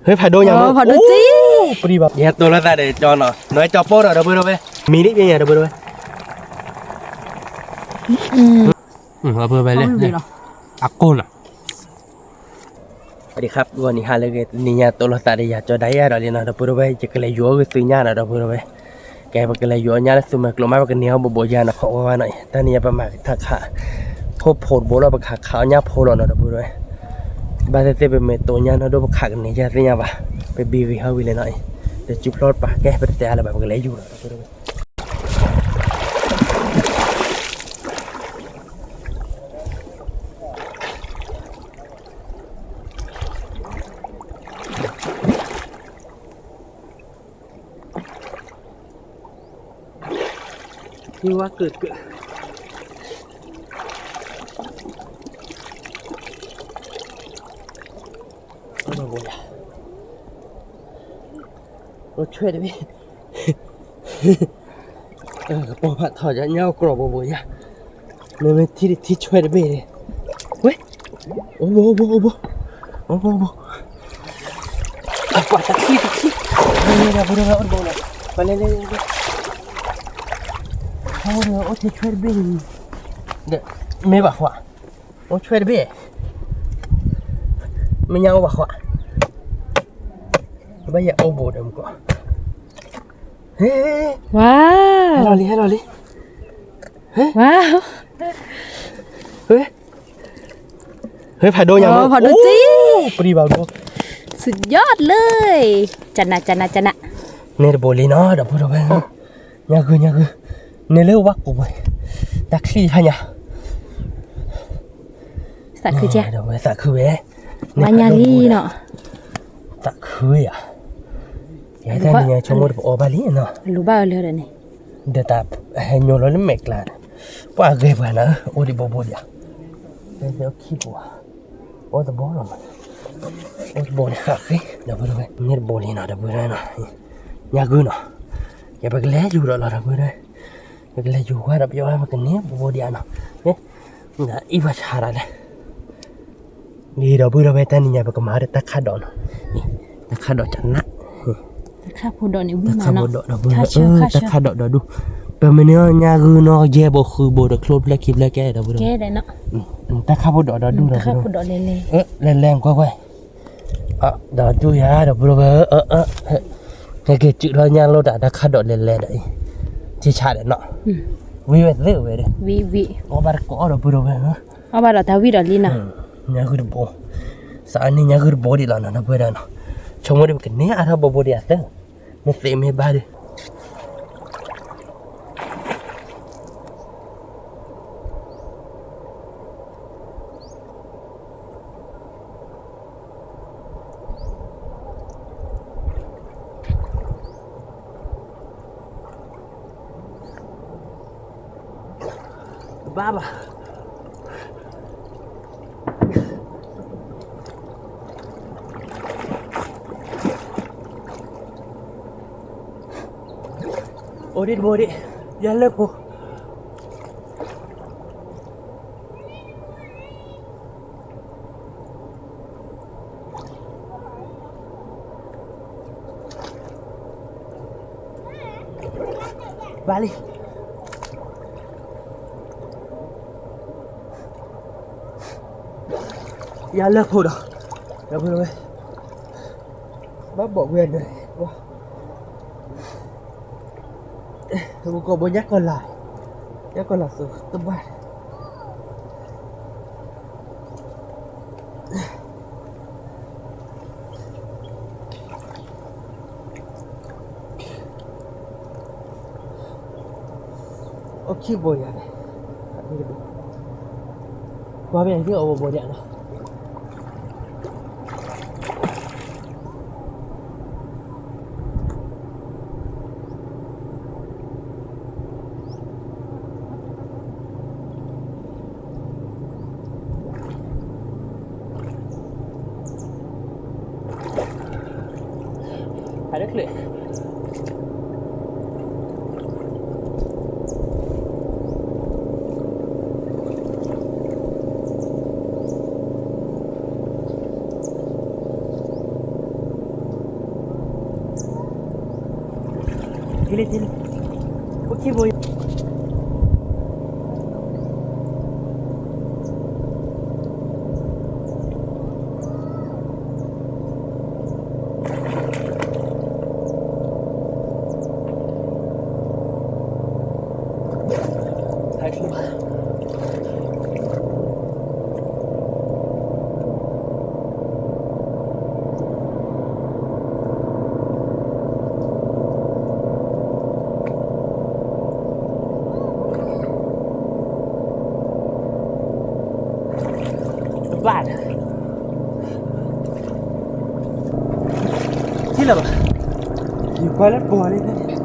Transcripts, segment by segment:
ဟဲဖးဒိၣ်ညါမ့ၢ် ဖးဒိၣ်တံၢ် ပှၤဘၣ် ယဟဲတိၢ်လိာ်သးဒီးကၠီနီၤ နဝဲကၠီပိၢ်ဒီး ဒီပုၢ်ဒီဝဲၢ် မံၤဒ်ပညါ ဒီပုၢ်ဒီဝဲၢ် အပုၢ်ဝဲၢ်လၢ အကိၢ်နီၤ စဝၤစဒံၣ်ခါ ဂီၤနံၤဟါလၢအဂ့ၤ တနံၤညါတိၢ်လိာ်သးဒီးယၤ ကၠီဒၣ်ယၤဒီးလံနီၤ ဒီပုၢ်ဒီဝဲၢ် ယကလဲၤယူၤအီၣ်ဂ့ၤသုညါနီၤ ဒီပုၢ်ဒီဝဲၢ် ကဲ ပကလဲၤယူၤအီၣ်ညၣ်လၢသုးမဲာ်ကျိၤမး ပကန့ၢ်အီၣ်ဘိးဘိးယၤနီၤ ခိးဝဲဝဲနီၤ တနံၤညါပမၤတၢ်ခး ဖိဖိတဘိလီၤ ပကခးခးအီၣ်ညၣ်ဖိလီၤနီၤ ဒီပုၢ်ဒီဝဲၢ် ဘၣ်သ့ၣ်သ့ၣ်ပမ့ၢ်တိၢ်ညၣ်နီၢ်ဒိၣ် ပခးကန့ၢ်ယၤသ့ၣ်ညါဘၣ် ပဘံဂ့ၤဟီဂ့ၤလဲၣ်နီၤ တစုဖျီတပၤ ကဲ ပတတဲအါလၢၤဘၣ် ပကလဲၤယူၤလီၤ ဟံးဝါကၢၢ်ကၢၢ် အိၣ်ဘိးယၤ အိၣ်ဆွဲတဘ့ၣ် ကပီၤဖးထီၣ်ယၤ ညၣ်အိၣ်ကြီဘိးဘိးယၤ မ့မ့ၢ်ထံတထံဆွဲတဘ့ၣ်န့ၣ် ဝဲ အိၣ်ဘိး အိၣ်ဘိး အိၣ်ဘိး အိၣ်ဘိး အပှၤတထံတထံ လဲၤလဲၤဒီး ပုၢ်ဒီဝဲၢ် အိၣ်တဘိးလီၤ ပလဲၤလဲၤလဲၤ အိၣ်ဒီး အိၣ်ထံဆွဲတဘ့ၣ်န့ၣ် ဒီး မ့ၢ်ဘၣ်ဃး အိၣ်ဆွဲတဘ့ၣ် မ့ၢ်ညါအိၣ်ဘၣ်ဃး ဘၣ်ယအိၣ်ဘိးဒီးမူကီး ဟဲ ဝါ ဟဲလီၤလံ ဟဲလီၤလံ ဟဲ ဝါ ဟဲ ဟဲဖးဒိၣ်ညါမ့ၢ် ဖးဒိၣ်တံၢ် ပှၤဘၣ်ဘိ สุดยอดเลย ကနး ကနး ကနး န့ၣ်တဘိးလံနီၤ ဒီပုၢ်ဒီဝဲၢ် ညါဂုၢ် ညါဂုၢ် န့ၣ်လၢဝါကိးပှဲၤ တၢ်ချံၣ်ဟါညါ သးခုကဲ ဒီပုၢ်ဝဲၢ် သးခုဝဲ ဝါညါလံနီၤ သးခုဝဲယၤ ယဲတၢ်နံၤညါဆိကမိၣ်တပအီၣ်ဘၣ်လံနီၤ လူၤဘၣ်အီၤလၢဒီးန့ၣ် ဒီးတၢ်ဟဲညိလီၤလၢမဲာ်ကျါန့ၣ် ပှၤဂဲၤပှၤနၤ အိၣ်ဒံးဘိးဘိးဒံးဧါ ဟဲအိၣ်ခံဘိး အိၣ်တဘိလီၤ အိၣ်တဘိန့ၣ်ဃးဃ့ ဒီပုၢ်ဒီဝဲၢ် န့ၣ်တဘိလံနီၤ ဒီပုၢ်ဒီဝဲၢ်နီၤ ညါဂုၢ်နီၤ ယပကလဲၤယူၤဒီးလီၤ ဒီပုၢ်ဒီဝဲၢ် ပကလဲၤယူၤဝဲဒီး ပယီၤဝဲ ပကန့ၢ်ဘိးဘိးဒံးဧါနီၤ အံၤပှၤဆါတၢ်လဲၣ် လံ ဒီပုၢ်ဒီဝဲၢ် တၢ်နံၤညါ ပကမၤဒီးတၢ်ခးဒိးနီၤ တၢ်ခးဒိးကနး တၢ်ခးဖိဒိးန့ၣ် တၢ်ခးဖိဒိး ဒီပုၢ်ဒီဝဲၢ် တၢ်ခးဒိးဒီးဒူၣ် ပမ့ၢ်န့ၢ်ညါဂုၢ်နီၤ ယဲၢ်ဘိးဃုဘိးဒီး ချိဖျၢၣ်ခံဖျၢၣ်ကဲ ဒီပုၢ်ဒီဝဲၢ် တၢ်ခးဖိဒိးဒီးဒူၣ်ဒီး လဲၤလဲၤကွၢ်ကွၢ် ဒီးဒူၣ်ယၤ ဒီပုၢ်ဒီဝဲၢ် ဟဲက့ၤစုးထီၣ်ညၣ်လိတၢ် တၢ်ခးဒိးလဲၤလဲၤဒီးအံၤ ထံဆါဒီးနီၤ ဝံၤဝဲသ့ၣ်ဝဲဒီး ဝံၤဝံၤ အီၣ်ဘၣ်တကိးဒီပုၢ်ဒီဝဲၢ် အီၣ်ဘၣ်ဒီးတၢ်ဝံၣ်ဒီးလံနီၤ ညါဂုၢ်တဘိ စးအနံၤညါဂုၢ်တဘိဒံးလီၤနီၤ ဒီပုၢ်ဝဲၢ်ဒီးနီၤ ဆိကမိၣ်ဒီးပကန့ၢ်အါထီၣ်ဘိးဘိးဒံးအသၢ မ့ၢ်သ့မ့ၢ်ဘၣ်ဒီး ဘၣ်ဘၣ် အိၣ်ဒံးတဘိဒံး ယလၢဖိ ဘၣ်လံ ယလၢဖိဒီး ဒီပုၢ်ဒီဝဲၢ် ဘၣ်ဘီၣ်ဝဲဒီး ပကီၢ်ဘိညါကီၢ်လၤ ညါကီၢ်လၤသုးတဘၣ် အိၣ်ခံဘိယၤန့ၣ် ကွၢ်မ့ၢ်အဂ့ၢ်အိၣ်ဘိဘိယၤနီၤ ဟးလၢချၢၣ် ထံလံ ထံလံ အိၣ်ခံဘိ တဘၣ် ထံၣ်လၢၤဘၣ် ယကွၢ်လၢပှၤလံ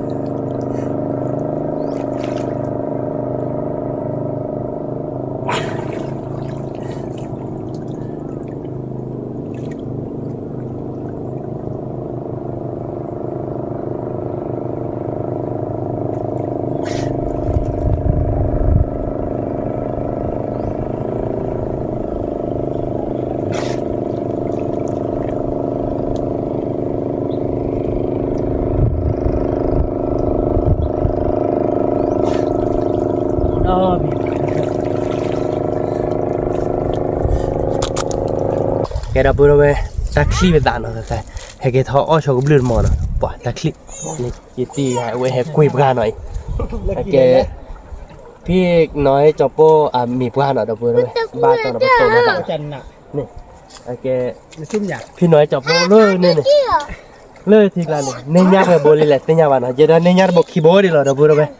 ကဲဒီပုၢ်ဒီဝဲၢ် တၢ်ချံၣ်ပသးနီၤ ဟဲက့ၤထီၣ်အီၣ်ဆိကဘျုးတမီၤနီၤ ပှၤတၢ်ချံၣ် ယတံၤယၤဝဲဟဲကွံာ်ပှၢ်နီၤအံၤ အကဲ ဖံနီၢ်ဟဲကၠီၤပိၢ်အမံၤပှၢ်နီၤ ဒီပုၢ်ဒီဝဲၢ် ဘၣ်တီနီၤ ပတိၢ်လၢ အကဲ ဖံနီၢ်ဟဲကၠီၤပိၢ်လၢန့ၣ်န့ၣ် လၢထံကျါန့ၣ် န့ၢ်ညၣ်ပှဲၤဘိလံလဲၣ်သ့ၣ်ညါဘၣ်နီၤ ယဲဒီးန့ၢ်ညၣ်တဘိခံဘိဒံးလီၤ ဒီပုၢ်ဒီဝဲၢ်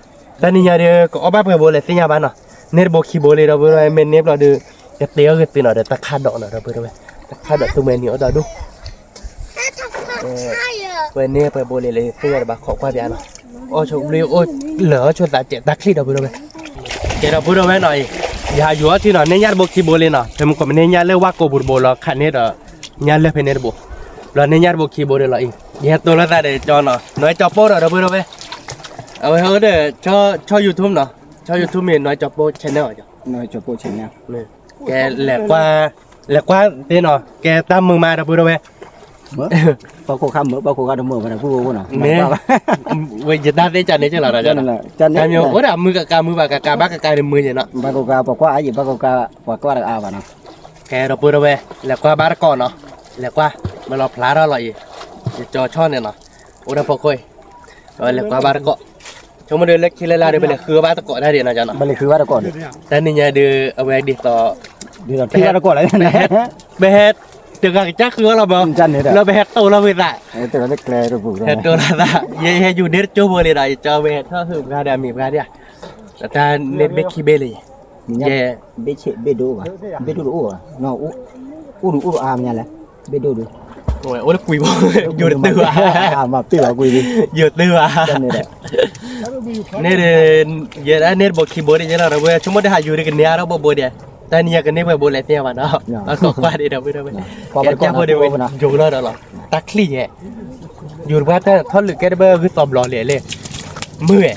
တၢ်န့ၢ်ညၣ်ဒီး ကအီၣ်ဘၣ်ပှဲၤဘိလဲၣ်သ့ၣ်ညါဘၣ်နီၤ န့ၢ်တဘိခံဘိလံ ဒီပုၢ်ဒီဝဲၢ် မ့ၢ်န့ၢ်ဘျီဒီး ကတဲအီၣ်ကသ့နီၤ ဒီးတၢ်ခါဒီးနီၤ ဒီပုၢ်ဒီဝဲၢ် တၢ်ခါဒီးသူမ့ၢ်နံၤအီၣ်ဒီးဒိၣ် ပှဲၤန့ၢ်ပှဲၤဘိလံလဲၣ် သ့ၣ်ညါတဘၣ်ခိးကွၢ်ပၠးနီၤ အီၣ်ဆိကဘျုးအိၣ်လၢာ်အီၣ်ဆိသးစဲးတၢ်ချံၣ် ဒီပုၢ်ဒီဝဲၢ် ကဲဒီပုၢ်ဒီဝဲၢ်နီၤအံၤ ယဟးယူၤအီၣ်ထံနီၤ န့ၢ်ညၣ်တဘိခံဘိလံနီၤ ဖဲမုၢ်ကီးမ့ၢ်န့ၢ်ညၣ်လၢဝၣ်ကိာ်ပူၤတဘိလီၤ ခးန့ၢ်ဒီး ညၣ်လၢဖဲန့ၣ်တဘိ ဘျီန့ၢ်ညၣ်တဘိခံဘိဒံးလီၤအံၤ ယဟဲတိၢ်လိာ်သးဒီးကၠီနီၤ နီၢ်ဟဲကၠီၤပိၢ်ဒီး ဒီပုၢ်ဒီဝဲၢ် အဝဲဟဲအိၣ်ဒီး ဆီၣ် YouTube နီၤ ဆီၣ် YouTube မ့ၢ်နီၢ်ဟဲကၠီၤပိၢ် channel ကဲ လဲၤကွၢ် လဲၤကွၢ်သ့နီၤ ကဲတၢ်မုာ်မး ဒီပုၢ်ဒီဝဲၢ် ပှၤခိးခါမုာ် ပှၤခိးခါတမုာ်ဘၣ် ပှၤခိးဘၣ် ဝဲယတၢ်သ့ၣ်ကန့ၣ်ကလီၤဒီး တၢ်မ့ၢ်အိၣ်ဒၣ်မုာ်ကကါမုာ်ဘၣ်ကကါဘၣ်ကကါန့ၣ်မုာ်ယဲနီၤ ပှၤခိးခါ ပှၤကွၢ်အါယံၤ ပှၤခိးခါ ပှၤကွၢ်တအါဘၣ်နီၤ ကဲဒီပုၢ်ဒီဝဲၢ် လဲၤကွၢ်ဘါတကိးနီၤ လဲၤကွၢ် မ့ၢ်လီၤဖျါထီၣ်လီၤအံၤ ယကၠီၤဆီၣ်န့ၣ်နီၤ အိၣ်ဒီးဖီခိၣ်အံၤ အဝဲလဲၤကွၢ်ဘါတကိး ဆိကမိၣ်ဒီးလၢခံလၢလာ်ဒီး ပလဲၤဃုဘါတကိးတၢ်ဒံးနီၤ ကၠီနီၤ ပလဲၤဃုဘါတကိး တၢ်နံၤညါဒီး အဝဲဒ်သိး ဒ်သိးထံၣ်ဘါတကိးလီၤ ပဟဲ တဂၤကစၢ်ဃုအီၣ်လီၤမး လၢပဟဲတိၢ်လီၤဝဲသး ဟဲတိၢ်လီၤသး ယဟဲယူၤန့ၢ်တကၠိဖိလံဒီး ယကၠီဝဲဟဲထီၣ်ဟုၣ်ပှၤဒီးအမံၤပှၤဒံး တၢ်န့ၢ်တဘ့ၣ်ခံဘ့ၣ်လံ ယဲ ဘ့ၣ်ဆ့ၣ်ဘ့ၣ်ဒိၣ်ဘၣ် ဘ့ၣ်ဒိၣ်တအိၣ်ဘၣ် အိၣ်ဒုးအိၣ်အါမးလဲၣ် ဘ့ၣ်ဒိၣ်ဒုး အိၣ်လၢကွံာ်ဘိ ယိၤတတုၤဘၣ် မၤပ့ၢ်ဘၣ်ကွံာ် ယိၤတတုၤဘၣ် န့ၣ်ဒီး ယဲဒၣ်န့ၢ်တဘိခံဘိဒံးယဲလီၤ ဒီပုၢ်ဝဲၢ် ဆိကမိၣ်တဟးယူၤဒီးကန့ၢ်အါထီၣ်ဘိဘိဒံး တၢ်နံၤညါကန့ၢ်ပှဲၤဘိလဲၣ်သ့ၣ်ညါဘၣ်နီၤ ဘၣ်ကိးကွၢ်ဒံး ဒီပုၢ်ဝဲၢ် ကဲကၠၢ်ဖိဒံးဝဲ ယိၤလီၤဒီးလီၤ တၢ်ချံၣ်ယဲ ယူၤတပှၢ်တၢ်ထီၣ်လုာ်ကဲတဘၣ်ဂုၢ်သီဘျီလံာ် လဲၣ် မုာ်ဧဲ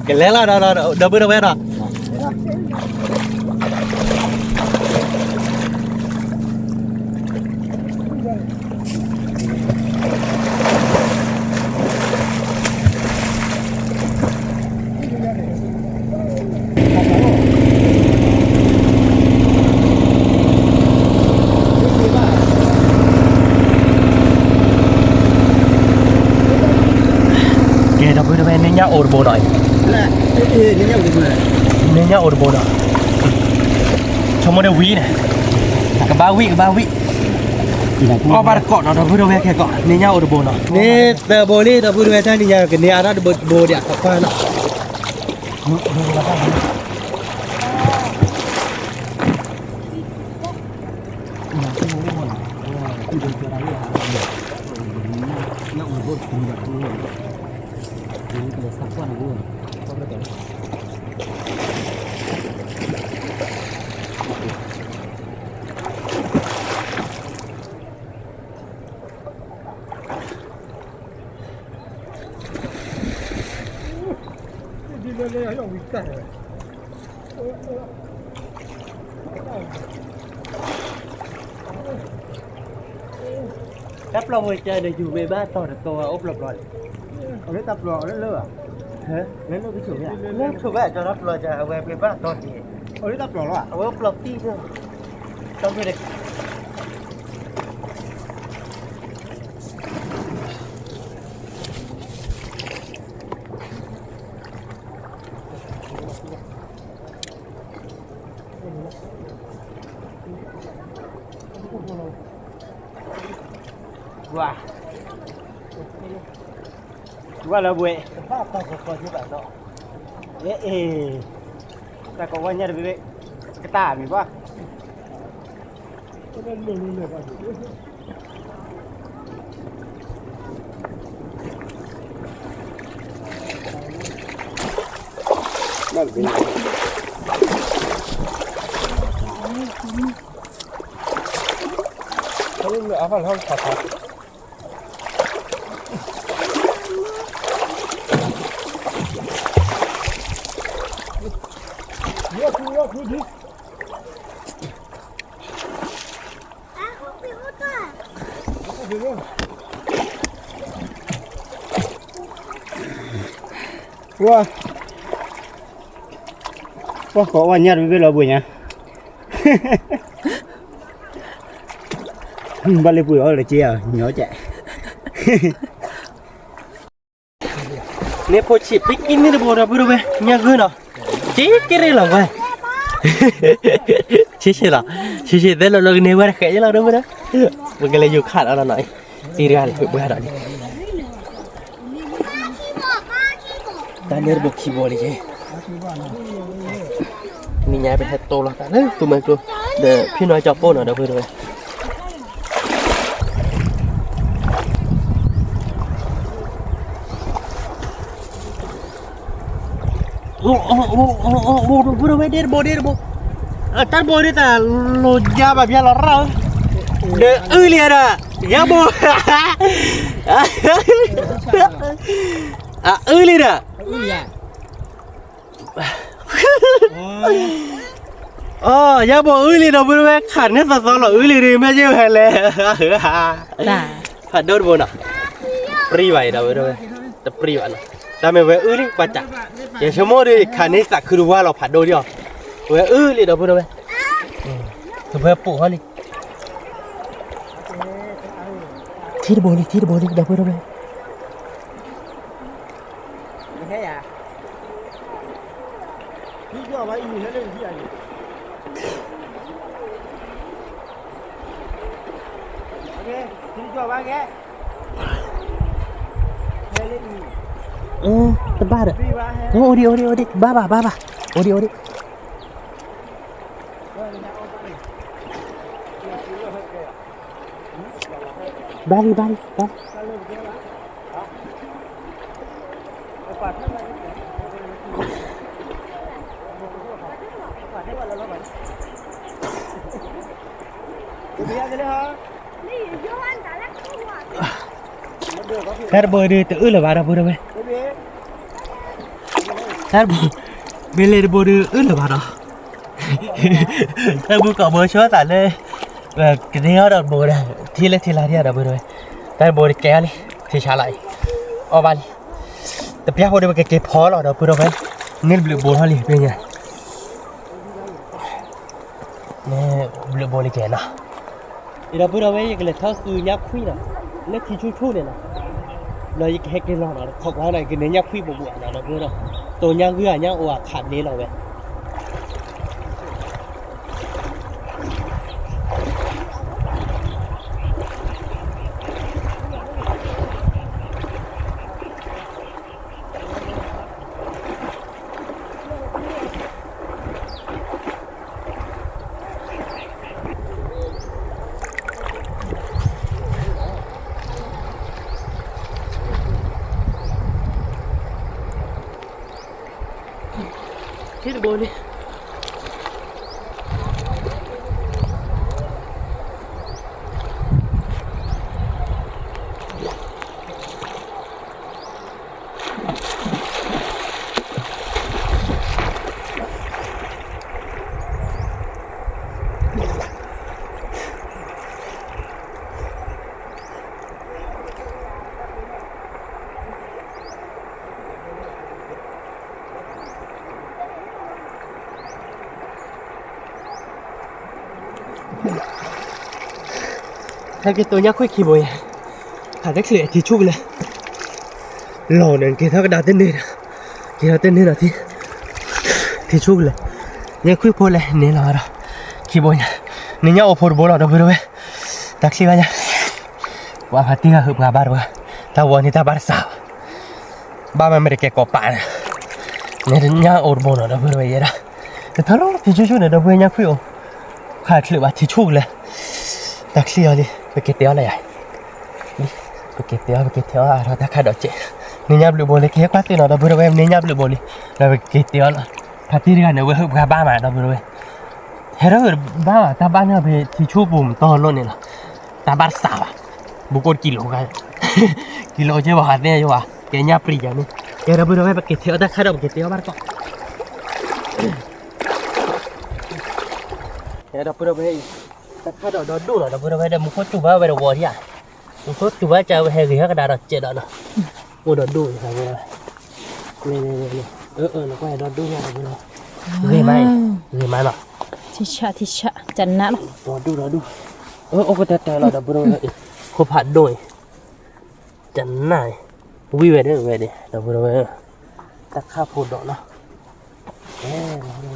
ကလဲၤလီၤဒီး ဒီပုၢ်ဝဲၢ်ဒီး ကဲ ဒီပုၢ်ဝဲၢ် န့ၢ်ညၣ်အိၣ်တဘိနီၤ န့ၢ်ညၣ်အိၣ်တဘိနီၤ ဆိကမိၣ်ဒီးဝံၤန့ၣ် ကဘၣ်ဝံၤ ကဘၣ်ဝံၤ အီၣ်ဘၣ်တကိးနီၤ ဒီပုၢ်ဝဲၢ် ခဲကိး န့ၢ်ညၣ်အိၣ်တဘိနီၤ န့ၢ်သၢဘိလံ ဒီပုၢ်ဝဲၢ် တၢ်နံၤညါကန့ၢ်အါထီၣ်တဘိတဘိဒံး ကကွၢ်နီၤ တၢ်ပျီၢ်ဝဲကဲဒီး ယူၤဝဲဘၣ်တီၢ်တတီၤ အိၣ်ပျီၢ်ပျီၢ်န့ၣ် အဝဲတၢ်ပျီၤအီၤလၢလၢဘၣ်, လၢလၢကဆိးဝဲ, လၢဆိးဝဲ ကၠီၤထီၣ်ပျီၤကၠီၤ အဝဲပှ့ၤဘၣ်တီၤတံၢ်, အဝဲတၢ်ပျီၤလီၤ, အဝဲပျီၤတံၢ်, ကၠီၤဖဲတ ဝါ, ဝါလၢဘှဲ, အဲ, အဲ, တၢ်ကီဝါညါတဘ့ၣ်, ကတၢ်မံၤဘၣ်. ဝါ, ဝါကီဝါညါတဘ့ၣ်လီၤဘှဲညါ, ဘၣ်လၢပှ့ၤအီၤလၢက့ၤအီၤညီကဲး. န့ၣ်ဖိဆံး ပကံန့ၢ်တဘိဒီပုၢ်ဒီဝဲၢ် ညါဂုၢ်နီၤ, က့ၤက့ၤရ့ၣ်လီၤဝဲ, ဆံးဆံးလီၤ, ဆံးဆံးသဲလီၤလီၤကန့ၢ်ဝဲတဃဲးယလီၤ ဒီပုၢ်ဒီဝဲၢ်, ပကလဲၤယိၤခးဒီးနီၤ, တံၤတဂၤန့ၣ် ပှဲၤဒီးန့ၣ် တၢ်န့ၢ်တဘိခံဘိလံက့, နံၤညါပဟဲတိလီၤတၢ်လၢသူမွဲကျိ, ဒီးဖံနီၤကၠီပိၢ်နီၤ ဒီပုၢ်ဒီဝဲၢ်. အိၣ် အိၣ် အိၣ် အိၣ် ဒီပုၢ်ဒီဝဲၢ် ဒ့တဘိ ဒ့တဘိ, တၢ်တဘိဒ်တၢ်လိၤညါဘၣ်ဖျါလီၤရၣ်ဧၢ, ဒီးအုၣ်လံဒီး, ယါဘိ, အအုၣ်လံဒီး အိ ယါဘိအုၣ်လံဒီပုၢ်ဒီဝဲၢ် ခးန့ၢ်သီသီလီၤ အုၣ်လံဒုး မ့ၢ်ယ့ၢ်ဝဲလဲၣ်, ဖးဒိၣ်တဘိနီၤ, ပြံဘၣ်အံၤဒီပုၢ်ဒီဝဲၢ်, တပြံဘၣ်နီၤ, တၢ်မ့ၢ်ဝဲအုၣ်လံ ပှၤစး, ယဆိကမိၣ်ဒီး ခးန့ၢ်သးခုတဝါလီၤ ဖးဒိၣ်ဒံးအီၤ, ဝဲအုၣ်လံဒီပုၢ်ဒီဝဲၢ်, တဝဲပူၤဟီလံ ထံတဘိလံ ထံတဘိလံ ဒီပုၢ်ဒီဝဲၢ်. တဘၣ်ဒီး, အိၣ်ဒံး အိၣ်ဒံး အိၣ်ဒံး ဘၣ်ဘၣ် ဘၣ်ဘၣ်, အိၣ်ဒံး အိၣ်ဒံး. ဘၣ်လံ ဘၣ်လံ ဘၣ်လံ. တၢ်တဘိဒုး တအုၣ်လၢၤဘၣ်ဒီပုၢ်ဒီဝဲၢ်, တၢ်တဘိ, မ့ၢ်လၢတဘိဒုး အုၣ်လၢၤဘၣ်ဒီး တၢ်တဘိကိးဘိဆိသးလၢ ကန့ၢ်အီၤဒီးတဘိဒီး ထံၣ်လၢထံလါဒံးဒီပုၢ်ဒီဝဲၢ်, တၢ်တဘိတကဲအီၤလံ, ထံဆါလီၤအံၤ, အီၣ်ဘၣ်လံ, တပျၢ်ဖိဒီး ပကက့ၤဖီလီၤဒီပုၢ်ဒီဝဲၢ်, န့ၢ်တဘျုးဘိထီၣ်လံ ပညါ, န့ၢ်ဘျုးဘိလံကဲနီၤ. အံၤဒီပုၢ်ဒီဝဲၢ် ယကလဲၤထီၣ်ဃုညၣ်ခွံနီၤ, လၢထံဆူၣ်ဆူၣ်န့ၣ်နီၤ, ဒီးယကဟဲက့ၤလီၤနီၤ, ခိးကွၢ်နီၤ ယကန့ၢ်ညၣ်ခွံဘူးဘူးနီၤ ဒီပုၢ်ဒီဝဲၢ်, တိၤညၣ်ဂုၢ်အညၣ်အိၣ်အခးဘျ့လီၤဝဲ ထံတဘိန့ၣ် ဟဲက့ၤတိၤညၣ်ခွံၣ်ခံဘိယဲၢ်, ဟးတချုးထံဆူၣ်ကလဲၣ်, လီၤန့ၣ်က့ၤထီၣ်ကဒါတန့ၢ်ဒီး, က့ၤထီၣ်တန့ၢ်ဒီးထံ, ထံဆူၣ်ကလဲၣ်, ညၣ်ခွံၣ်ဖိလဲၣ်န့ၣ်လီၤဒီး, ခံဘိညါ, န့ၣ်ညၣ်အိၣ်ဖိတဘိလီၤ ဒီပုၢ်ဒီဝဲၢ်, တၢ်ချံဘၣ်ညါ, ပှၤဖါတံၢ်ဂၤဟုးပှၤဘါတပှၤ, တၢ်ဝီန့ၣ်တၢ်ဘၣ်တစးဘၣ် ဘၣ်မၤမ့ၢ်တကဲကိးပာ်န့ၣ်, န့ၣ်ညၣ်အိၣ်တဘိနီၤ ဒီပုၢ်ဒီဝဲၢ်ယဲဒၣ်, တထီၣ်လီၤထံဆူၣ်ဆူၣ်န့ၣ် ဒီပုၢ်ဝဲၢ်ညၣ်ခွံၣ်အိၣ်, ခးချုးဘၣ်ထံဆူၣ်ကလဲၣ်, တၢ်ချံအီၤလံ ပက့ၤတဲအီၤလၢယၤ, ပက့ၤတဲအီၤ ပက့ၤတဲအီၤအါထီၣ်တၢ်ခးဒီးစဲး, န့ၣ်ညၣ်ဘျုးဘိလံ ကဟဲကွၢ်သ့ၣ်နီၤ ဒီပုၢ်ဒီဝဲၢ် န့ၣ်ညၣ်ဘျုးဘိလံ, ဒီးပက့ၤတဲအီၤလီၤ, ဖါတံၢ်တဂၤန့ၣ် ဝဲဟုးပှၤဘါမး ဒီပုၢ်ဒီဝဲၢ် ဟဲထီၣ်ဘၣ်ဘၣ် တၢ်ဘၣ်န့ၣ်ဖဲထံဆူၣ်ပူၤမတီၢ်လိၣ်န့ၣ်လီၤ, တၢ်ဘၣ်တစးဘၣ်, ဘူးကအိၣ်တကံလိၤ, ကံလိၤက့ဘၣ်ဟးသ့ၣ်ယိဘၣ် ကဲညၣ်ပြံယၤန့ၣ်, ကဲဒီပုၢ်ဒီဝဲၢ် ပက့ၤတဲအီၤတၢ်ခးဒီး ပက့ၤတဲအီၤဘၣ်တကိး, ကဲဒီပုၢ်ဒီဝဲၢ်, တၢ်ခးဒီးဒီဒူၣ်လီၤ ဒီပုၢ်ဒီဝဲၢ် ဒီးမူခိၣ်စူၤဘၣ်ဝဲဒီးဝီၤထံဧါ, မူခိၣ်စူၤဘၣ်ကဝဲဟဲဂ့ၤဟဲကဒါဒီးစဲးဒီးနီၤ, အိၣ်ဒီဒူၣ်န့ၣ် ဒီပုၢ်ဒီဝဲၢ်, နကွၢ်ဒီဒူၣ်ညါဒီပုၢ်ဒီဝဲၢ်, ဂ့ၤမးအံၤ, ဂ့ၤမးနီၤ, ထံဆးထံဆး တနးလီၤ, ဒီဒူၣ်ဒီဒူၣ်, အိၣ်ကတၢၢ်တၢၢ်လီၤ ဒီပုၢ်ဒီဝဲၢ်, ခိၣ်ဖးဒိၣ်အံၤ တနၢ်, ဝံၣ်ဝဲဒၣ်ဝဲဒၣ် ဒီပုၢ်ဒီဝဲၢ်, တၢ်ခးဖိဒိးနီၤ,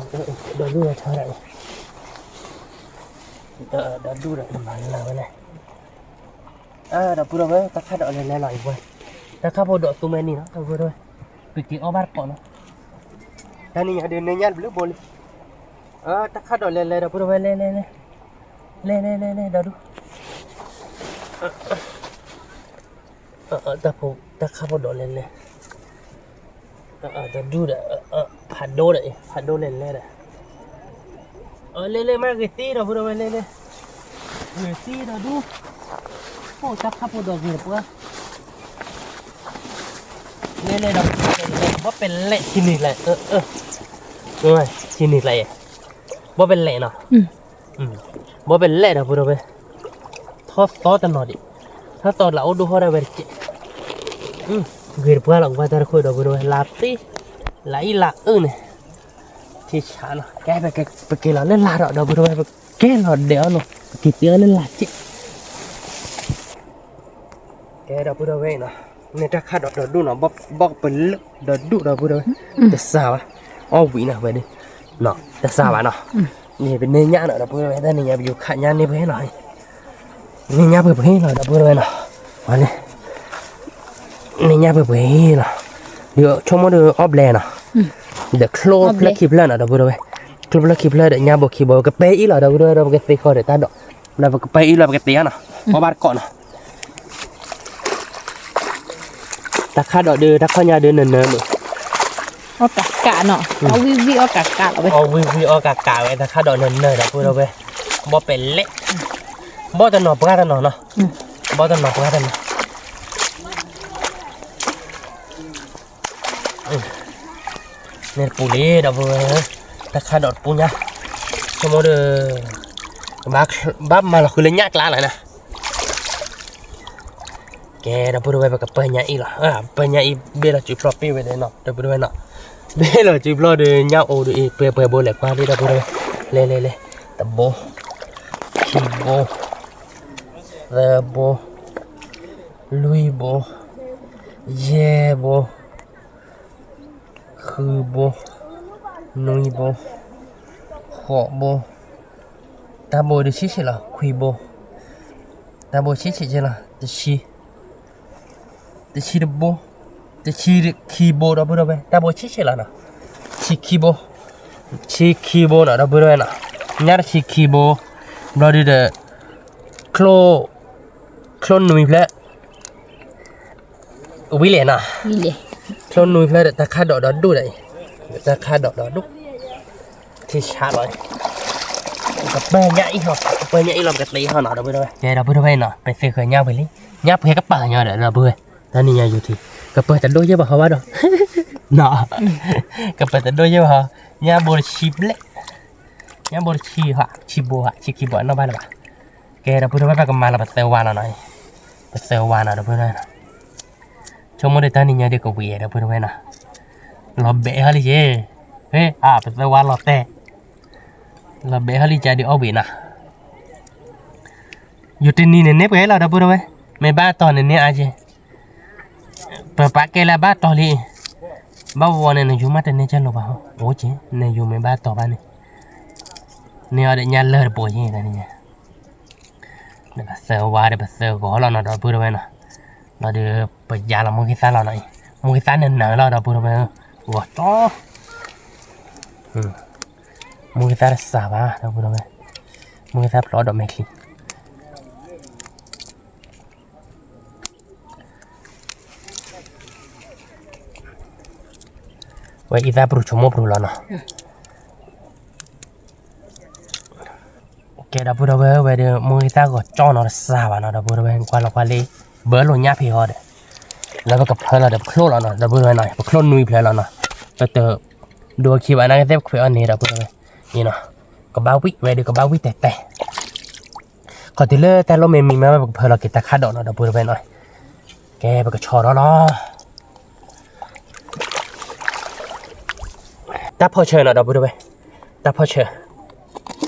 ဒီဒူၣ်ဝဲထီဒၣ်အံၤ, ဒီဒူၣ်ဒီးမၤလၢဝဲလဲၣ်, ဒီပုၢ်ဒီဝဲၢ် တၢ်ခးဒီးလဲၤလဲၤလီၤအံၤဝဲ, တၢ်ခးဖိဒိးသူမဲာ်နံၤနီၤ ဒီပုၢ်ဒီဝဲၢ်, ပက့ၤအီၣ်ဘၣ်တကိးနီၤ, တၢ်နံၤညါဒုးန့ၢ်ညၣ်ဘျုးဘိလံ, တၢ်ခးဒီးလဲၤလဲၤ ဒီပုၢ်ဒီဝဲၢ် လဲၤလဲၤလဲၤ, လဲၤလဲၤလဲၤလဲၤ ဒီဒူၣ် တၢ်ခးဖိဒိးလဲၤလဲၤ, ဒီဒူၣ်ဒီး, ဖးဒိၣ်ဒီး, ဖးဒိၣ်လဲၤလဲၤဒီး, လဲၤလဲၤမးဂ့ၤသ့ဒီပုၢ်ဒီဝဲၢ် လဲၤလဲၤ, ဂ့ၤသ့ဒီဒူၣ်, အိၣ်တၢ်ခးဖိဒိးဂ့ၤတပှၢ်, လဲၤလဲၤဒီး, ဘီပဲာ်လဲၣ်ထံနံၤလဲၣ်, ထံနံၤလဲၣ်, ဘီပဲာ်လဲၣ်နီၤ ဘီပဲာ်လဲၣ်ဒီပုၢ်ဒီဝဲၢ်, ထီၣ်သီတနီၤဒံး, ထီၣ်သီလၢအိၣ်ဒိၣ်ဟီၣ်ဒၣ်ဝဲတက့ၢ်, ဂ့ၤတပှၢ်လီၤ ကဘၣ်တၢ်တခိၣ်ဒီပုၢ်ဒီဝဲၢ် လါသ့, လါအံၣ်လါအုၣ်န့ၣ်, ထံဆးနီၤ ကဲ ပက့ၤလီၤလၢလာ်ဒီး ဒီပုၢ်ဒီဝဲၢ် ပကဲလီၤဒဲးအီၤနီၤ ပက့ၤတဲအီၤလၢလာ်က့ၢ် ကဲဒီပုၢ်ဒီဝဲၢ်နီၤ, န့ၣ်တၢ်ခးဒီးဒီဒူၣ်နီၤ, ဘီပလၢၢ်ဒီဒူၣ်ဒီပုၢ်ဒီဝဲၢ်, တစၢ်ဘၣ်, အီၣ်ဝံၤနီၤဝဲဒၣ်, တစၢ်ဘၣ်နီၤ, န့ၣ်ပန့ၢ်ညၣ်နီၤ ဒီပုၢ်ဒီဝဲၢ် တၢ်န့ၣ်ညါပယူၤခးညၣ်န့ၢ်ပှဲၤနီၤ, န့ၢ်ညၣ်ပှဲၤပှဲၤနီၤ ဒီပုၢ်ဒီဝဲၢ်နီၤ, န့ၣ် န့ၢ်ညၣ်ပှဲၤပှဲၤနီၤ, ဒီးဆိကမိၣ်ဒီးအီၣ်ဘျဲၣ်နီၤ, ဒီးချိၣ်ဖျၢၣ်ခံဖျၢၣ်နီၤ ဒီပုၢ်ဒီဝဲၢ်, ချိၣ်ဖျၢၣ်ခံဖျၢၣ်ဒီးညၣ်ဘိခံဘိ ကပဲအံၣ်လီၤ ဒီပုၢ်ဒီဝဲၢ် ဒီးပကသ့ဃီဒီးတၢ်ဒိး, ဒီးပကပဲအံၣ်လီၤ ပကသ့အီၤနီၤ, အီၣ်ဘၣ်တကိးနီၤ တၢ်ခးဒီးဒုး တၢ်ခီၣ်ညါဒုးနၢၤနၢၤမုၢ်, အီၣ်ကးကးနီၤ, အီၣ်ဝံၣ်ဝံၣ်အီၣ်ကးကးလီၤဝဲ, အီၣ်ဝံၣ်ဝံၣ်အီၣ်ကးကးဝဲ တၢ်ခးဒီးနၢၤနၢၤ ဒီပုၢ်ဒီဝဲၢ်, ဘီပဲာ်လဲၣ်, ဘီတနီၤပှၢ်တနီၤနီၤ, ဘီတနီၤပှၢ်တနီၤ န့ၣ်တပူၤလံ ဒီပုၢ်ဝဲၢ်, တၢ်ခးဒီးတပူၤညါ, ဆိကမိၣ်ဒီး, ဘၣ်မၤလီၤဃုလၢညၣ်ကျါလီၤနီၤ, ကဲ ဒီပုၢ်ဒီဝဲၢ် ပကပၢညၣ်အံၤလီၤ, ပၢညၣ်အံၤ ဘ့ၣ်လီၤစုဖျီၣ်ပ့ၢ်ဝဲဒၣ်နီၤ ဒီပုၢ်ဒီဝဲၢ်နီၤ, ဘ့ၣ်လီၤစုဖျီၣ်ဒီးညၣ်အိၣ်ဒီးအံၤ ပှဲၤပှဲၤဘိလဲၣ်ကွၢ်လံ ဒီပုၢ်ဒီဝဲၢ်, လဲၤလဲၤလဲၤ, တဘိ, ခံဘိ, သၢဘိ, လွံၢ်ဘိ, ယဲၢ်ဘိ ဃုဘိ, နွံဘိ, ဃိးဘိ, တၢ်ဘိဒုးဆံးဆံးလီၤ ခွံဘိ, တၢ်ဘိဆံးဆံးလီၤ တဆံ, တဆံတဘိ, တဆံခံဘိ ဒီပုၢ်ဒီဝဲၢ် တၢ်ဘိဆံးဆံးလီၤနီၤ, ဆံခံဘိ, ဆံခံဘိနီၤ ဒီပုၢ်ဒီဝဲၢ်နီၤ, ညၣ်တဆံခံဘိ, ဘျီဒုဒီး, ချိၣ်, ချိၣ်နွံဖျၢၣ် ဝံၤလဲၣ်နီၤ, ချိၣ်နွံဖျၢၣ်ဒီး တၢ်ခးဒီးဒီဒူၣ်ဒီး, တၢ်ခးဒီးဒီဒူၣ်, ထံဆးလီၤ, ကပၢညၣ်အံၤဟီ, ကပၢညၣ်အံၤလီၤ ပကသ့ဟီနီၤ ဒီပုၢ်ဒီဝဲၢ်, ကဲဒီပုၢ်ဒီဝဲၢ်နီၤ ပသ့ဃၢၤညၣ်ပှဲၤလံ, ညၣ်ပှဲၤကပၢညါဒီး ဒီပုၢ်ဝဲၢ်, တၢ်နံၤညါယူၤထံ, ကပၢတဒိၣ်ယဲၢ်ဘၣ်ဟီဘၣ်ဒီး, ကပၢတဒိၣ်ယဲၢ်ဘၣ်ဟီ, ညၣ်ဘိတဆံဘျဲၣ်, ညၣ်ဘိတဆံဟီ, ဆံဘိဟီ, ဆံခံဘိနီၣ်ဘၣ်လၢၤဘၣ်, ကဲဒီပုၢ်ဒီဝဲၢ် ပကမၤလီၤပသၢဝါလီၤနီၤ, ပသၢဝါနီၤ ဒီပုၢ်ဒီဝဲၢ်နီၤ ဆိကမိၣ်ဒီးတၢ်နံၤညါဒုးကဝံၤဒီပုၢ်ဒီဝဲၢ်နီၤ, လီၤဘဲးဟီလံယဲ, ဟ့ၣ် အါ ပသၢဝါလီၤတဲာ်, လီၤဘဲးဟီလံကဒီးအီၣ်ဝံၤနီၤ, ယူၤတနံၤန့ၣ်န့ၢ်ပှဲၤလီၤ ဒီပုၢ်ဒီဝဲၢ်, မ့ၢ်ဘၣ်တီၤန့ၣ်န့ၢ်အါက့ၤ, ပပာ်ကဲလၢဘၣ်တီၤလံ, ဘၣ်ဝီန့ၣ် နယူၤမးတန့ၢ်ကဲလိာ်ဘၣ်, အိၣ်က့ၤ နယူၤမ့ၢ်ဘၣ်တီၤဘၣ်န့ၣ်, န့ၢ်အီၤဒီးညၣ်လၢၢ်တပိၤက့ၤန့ၣ်, ဒီးပသၢဝါဒီးပသၢဂီၤလီၤနီၤ ဒီပုၢ်ဒီဝဲၢ်နီၤ, လီၤဒီးပယါလီၤမိၢ်ဂံၢ်သၣ်လီၤနီၤအံၤ, မိၢ်ဂံၢ်သၣ်နၢၤနၢၤလီၤ ဒီပုၢ်ဒီဝဲၢ်, ဂီၤကၠီ မိၢ်ဂံၢ်သၣ်တစှၤဘၣ် ဒီပုၢ်ဒီဝဲၢ်, မိၢ်ဂံၢ်သၣ်ဖျိးဒီးမဲာ်ချံ ဝဲအံသၣ်ပရူၤဆိကမိၣ်ပရူၤလီၤနီၤ. ကဲ ဒီပုၢ်ဒီဝဲၢ် ဝဲဒီး မိၢ်ဂံၢ်သၣ်ဂီၤကၠီနီၤ တစှၤဘၣ်နီၤ ဒီပုၢ်ဒီဝဲၢ် ကွၢ်လီၤကွၢ်လံ, ဘၢလိာ်ညၣ်ဖံးအီၤဒီး လၢပကဖၢလီၤဒီးပချိၣ်လီၤနီၤ ဒီပုၢ်ဒီဝဲၢ်နီၤ ပချိၣ်နွံဖျၢၣ်လီၤနီၤ, ပတဒိးခံဘၣ်နာ်က့သ့ၣ်ပခွဲးအီၤန့ၣ် ဒီပုၢ်ဒီဝဲၢ်, အံၤနီၤ, ကဘၣ်ဝံၣ်ဝဲဒီးကဘၣ်ဝံၣ်တဲတဲ ခီၣ်တုၤလၢတၢ်လိၣ်မ့ၢ်မံမး ပကဖၢလီၤက့ၤတၢ်ခၣ်ဒိးနီၤ ဒီပုၢ်ဒီဝဲၢ်နီၤ, ကဲ ပကဆီထီၣ်လီၤ. တၢ်ဖီၣ်ဆၢနီၤ ဒီပုၢ်ဒီဝဲၢ်, တၢ်ဖီၣ်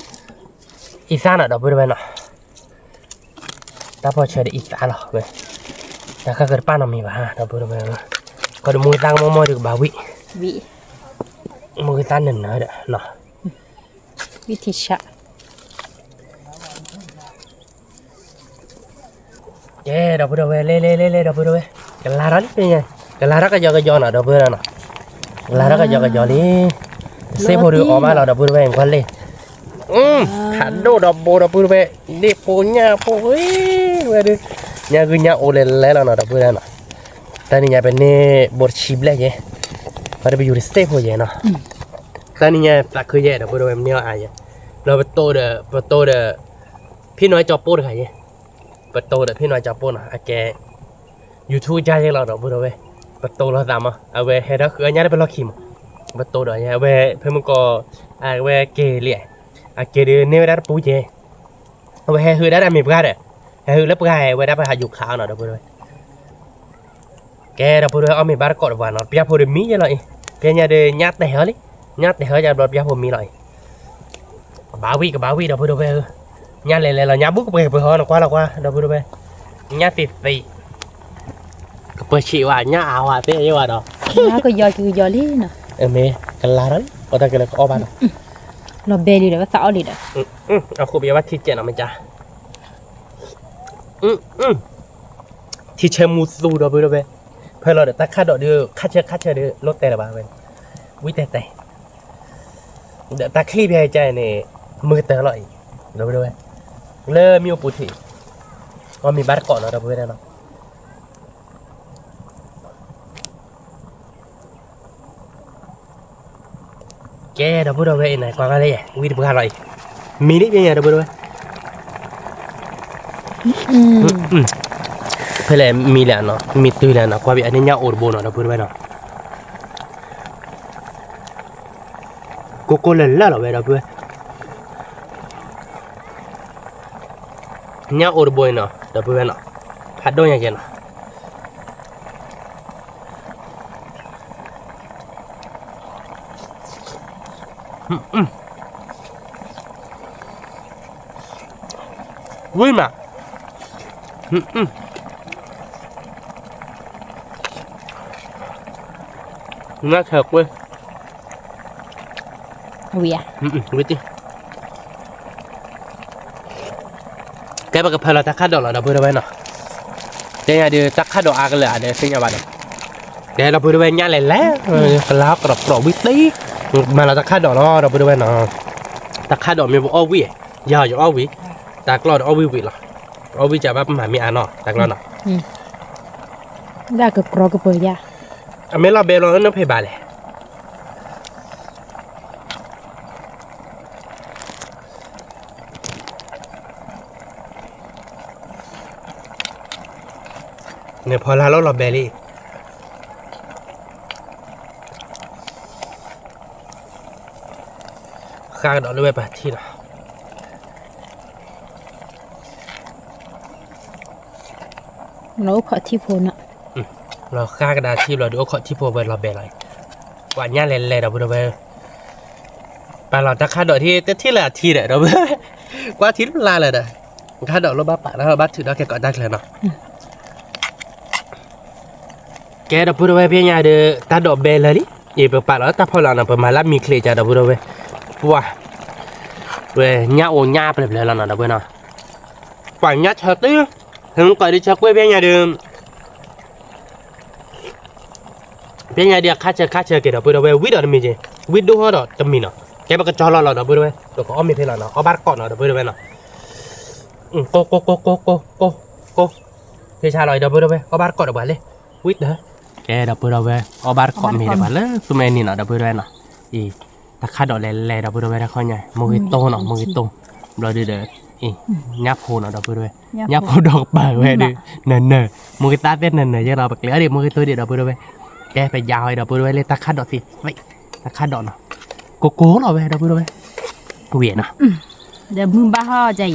ဆၢ, အံသၣ်နီၤ ဒီပုၢ်ဒီဝဲၢ်နီၤ, တၢ်ဖီၣ်ဆၢဒီးအံသၣ်လီၤ, တၢ်ဃၣ်ဃၢၤတပၣ်နီတမံၤဘၣ် ဒီပုၢ်ဒီဝဲၢ်, ခီဒီးမိၢ်ဂံၢ်သၣ်ကမိၢ်မိၢ်ဒီးကဘၣ်ဝံၣ်, မိၢ်ဂံၢ်သၣ်နၢၤနၢၤဒီးနီၤ ဝံၣ်ထံဆၣ် ကဲ ဒီပုၢ်ဒီဝဲၢ် လဲၤလဲၤလဲၤလဲၤ ဒီပုၢ်ဒီဝဲၢ်, ကလၤထီၣ်လံ ကလၤထီၣ်ကယီကယီနီၤ ဒီပုၢ်ဒီဝဲၢ်နီၤ, ကလၤထီၣ်ကယီကယီလံ, စ့ၢ်ဖိဒီးအီၣ်ဘၣ်လီၤ ဒီပုၢ်ဒီဝဲၢ် ကွၢ်လံ, ဖးဒိၣ်ဒီးဘိ ဒီပုၢ်ဒီဝဲၢ်, ဒ့ၣ်ဖိညၣ်ဖိဝဲဒီး, ညၣ်ဂုၢ်ညၣ်အိၣ်လဲၤလဲၤလီၤနီၤ ဒီပုၢ်ဒီဝဲၢ်နီၤ, တၢ်နံၤညါပန့ၢ်ဘိတဆံဘျဲၣ်ယဲ, ပတပယူၤတစ့ၢ်ဖိယဲနီၤ, တၢ်နံၤညါသးခုယဲ ဒီပုၢ်ဒီဝဲၢ် မ့ၢ်အီၤအါယဲ, လၢပတိဒီး ပတိဒီး ဖံၣ်နီၢ်ကၠီပိၢ်တဂၤယဲ, ပတိဒီးဖံၣ်နီၢ်ကၠီပိၢ်နီၤ အကဲ YouTube ကါယဲလီၤ ဒီပုၢ်ဒီဝဲၢ်, ပတိလီၤသးမး အဝဲဟဲထီၣ်ဃုအညၣ်တပလီၢ်ခံမး, ပတိဒီးယဲ အဝဲဖဲမုၢ်ကီၢ်, အဝဲက့ၤလံ, အက့ၤဒီးန့ၢ်ဝဲဒၣ်တပူၤယဲ, အဝဲဟဲဟုးဒၣ်တၢ်မ့ၢ်ပှၢ်ဒီး, ဟဲဟုးလၢပှၢ်ဝဲဒၣ်ပဟးယူၤခးအီၤနီၤ ဒီပုၢ်ဒီဝဲၢ် ကဲ ဒီပုၢ်ဒီဝဲၢ် အီၣ်မ့ၤဘၣ်တကိးတပှၤနီၤ ပျၢ်ဖိဒီးမံယဲလီၤအံၤ, ပျၢ်ညါဒီးညၣ်တဲာ်ဟီလံ, ညၣ်တဲာ်ဟီယါဘျီပျၢ်ဖိမံလီၤအံၤ, ကဘၣ်ဝံၣ် ကဘၣ်ဝံၣ် ဒီပုၢ်ဒီဝဲၢ်ဧၢ, ညၣ်လဲၤလဲၤလီၤ ညၣ်ဘူၣ်ကပှဲၤပှဲၤဟီနီၤ ကွၢ်လီၤကွၢ် ဒီပုၢ်ဒီဝဲၢ်, ညၣ်သ့သ့, ကပၢၤဆံးဝဲ ညၣ်အါဝဲသ့ၣ်ယဲဝဲဒီး, ကယီကယီလံနီၤ, မ့ၢ်ကလၤထီၣ်လံ အီၣ်တၢ်ကလၢကအီၣ်ဘၣ်နီၤ, လီၤဘဲလံဒီး ပသးအီၣ်လံဒီး, အဃိပယီၤဘၣ်ထံကဲးနီၤ မ့ၢ်ကါ ထံဆၢမူသူ ဒီပုၢ်ဒီဝဲၢ်, ဖဲလီၤဒီးတၢ်ခၣ်ဒိးဒီး ခၣ်ဆၢခၣ်ဆၢဒီး လိၣ်တဲလၢၤဘၣ်ဝဲ, ဝံၣ်တဲတဲ, ဒီးတၢ်ချံၣ်ဖဲအံၤကါအံၤန့ၣ် မုၢ်ကတၢၢ်လီၤအံၤ, ဒီပုၢ်ဒီဝဲၢ်, လၢမ့ၢ်အိၣ်ပူၤထံး, အီၣ်မ့ၤဘၣ်တကိးနီၤ ဒီပုၢ်ဒီဝဲၢ်နီၤ ကဲ ဒီပုၢ်ဒီဝဲၢ်အံၤန့ၣ် ကွၢ်ကါလၢယဲ ဝံၣ်တပှၢ်လီၤအံၤ, မံလံပညါ ဒီပုၢ်ဒီဝဲၢ်, ဖဲလဲၣ်မံလဲၣ်နီၤ မံတုၤလဲၣ်နီၤ ကွၢ်ဘၣ်အန့ၣ်ညၣ်အိၣ်တဘိနီၤ ဒီပုၢ်ဒီဝဲၢ်နီၤ, ကိၢ်ကိၢ်လၢလၢလီၤဝဲ ဒီပုၢ်ဝဲၢ် ညၣ်အိၣ်တဘိအံၤနီၤ ဒီပုၢ်ဝဲၢ်နီၤ, ဖးဒိၣ်ညါကဲနီၤ, ဝံၣ်မး, နၢ်ဆၢကွ့, ဝံၣ်ဧါ, ဝံၣ်တံၢ် ကဲပကဖၢလီၤတၢ်ခၣ်ဒိးလီၤ ဒီပုၢ်ဒီဝဲၢ်နီၤ, တဲညါဒီး တၢ်ခၣ်ဒိးအါကလၢာ်အါဒီး သ့ၣ်ညါဘၣ်ဒီး, ကဲ ဒီပုၢ်ဒီဝဲၢ် ညၣ်လဲၤလဲၤ, ကလၤကရီၢ်ကရီၢ်ဝံၣ်တံၢ်, မၤလီၤတၢ်ခၣ်ဒိးလီၤ ဒီပုၢ်ဒီဝဲၢ်နီၤ, တၢ်ခၣ်ဒိးမ့ၢ်ပအီၣ်ဝံၣ်, ယၤယအီၣ်ဝံၣ်, တၢ်ကျီၢ်ဒီးအီၣ်ဝံၣ်ဝံၣ်လီၤ, အီၣ်ဝံၣ်ကဘၣ်ပမၤမ့ၢ်အါနီၤ တၢ်ကျီၢ်နီၤ, ဒၣ်ကကြီကပၢၤယါ, အမ့ၢ်လီၤဘဲလီၤလၢနဖဲဘၣ်လဲၣ် န့ၣ်ဖီလာ်လီၤလီၤဘဲလံ, ဃၣ်ကဒီးလၢဝဲပာ်ထံလီၤ, လီၤအိၣ်ခိးထံဖိနီၤ, လီၤဃၣ်ကဒါထံဘျီဒီးအိၣ်ခိးထံဖိဝဲလီၤဘဲလီၤ, ကွၢ်ညၣ်လဲၤလဲၤဒီပုၢ်ဒီဝဲၢ်, ပာ်လီၤတၢ်ခၣ်ဒိးထံ တထံၣ်လၢအထံဒီး ဒီပုၢ်ဒီဝဲၢ်, ကွၢ်ထံတပျၢ်လၢၤဒီး ခါဒီးလၢဘၣ်ပာ်ဒီးဘၣ်ထုးဒီးကဲကိးတၢ်ချၢနီၤ. ကဲဒီပုၢ်ဒီဝဲၢ်ဖဲညါဒီး တၢ်ဒိးဘဲလၢာ်လံ, အံၤပပာ်လီၤတၢ်ဖီလာ်နီၤ, ပမၤလၢမံၤချ့ကဒီပုၢ်ဒီဝဲၢ်, ပှၤ, ဝဲညၣ်အိၣ်ညၣ်ပျဲၢ်ပျဲၢ်လီၤနီၤ ဒီပုၢ်ဝဲၢ်နီၤ, ပှၤညၣ်ဆၢတု, ဟဲမုၢ်ကီးဒုးဆၢကွ့ၢ်ဖဲညါဒီး ဖဲညါဒ်အခါဆၢခါဆၢက့ၤဒီပုၢ်ဒီဝဲၢ် ဝံၣ်ဒီးတမံၤက့ၤ, ဝံၣ်ဒိၣ်ထီၣ်ဒီးတမံၤနီၤ, ကဲပကကၠီလီၤလီၤဒီပုၢ်ဒီဝဲၢ်, ပကအီၣ်မ့ၤဖဲလီၤနီၤ, အီၣ်ဘၣ်တကိးနီၤ ဒီပုၢ်ဒီဝဲၢ်နီၤ, ကိၢ်ကိၢ်ကိၢ်ကိၢ်ကိၢ်ကိၢ်ကိၢ်, ဖဲဆါလီၤအံၤဒီပုၢ်ဒီဝဲၢ် အီၣ်ဘၣ်တကိးဒီးပှၤလၢ, ဝံၣ်တၢ်, ကဲဒီပုၢ်ဒီဝဲၢ် အီၣ်ဘၣ်တကိးမ့ၤဒီးပှၤလၢသူမ့ၢ်နံၤနီၤ ဒီပုၢ်ဒီဝဲၢ်နီၤ, အံၤ, တၢ်ခါဒီးလဲၤလဲၤဒီပုၢ်ဒီဝဲၢ်တခီညါ မ့ၢ်ဂ့ၤတိၢ်နီၤ မ့ၢ်ဂ့ၤတိၢ်, ဘျီဒုဒီး, အံၤ, ညၣ်ဖိနီၤ ဒီပုၢ်ဒီဝဲၢ်, ညၣ်ဖိဒီးကပၤဝဲဒု, နၢၤနၢၤ, မ့ၢ်ဂ့ၤသးသ့ၣ်နၢၤနၢၤယဲလီၤ ပကျဲၤအီၤဒံး မ့ၢ်ဂ့ၤတိၢ်ဒံးဒီပုၢ်ဒီဝဲၢ်, ကဲပယါအီၤဒီပုၢ်ဒီဝဲၢ်လၢတၢ်ခါဒီးသ့, တၢ်ခါဒီးနီၤ, ကိၢ်ကိၢ်လီၤဝဲဒီပုၢ်ဒီဝဲၢ်, ဝံၤနီၤ, ဒီး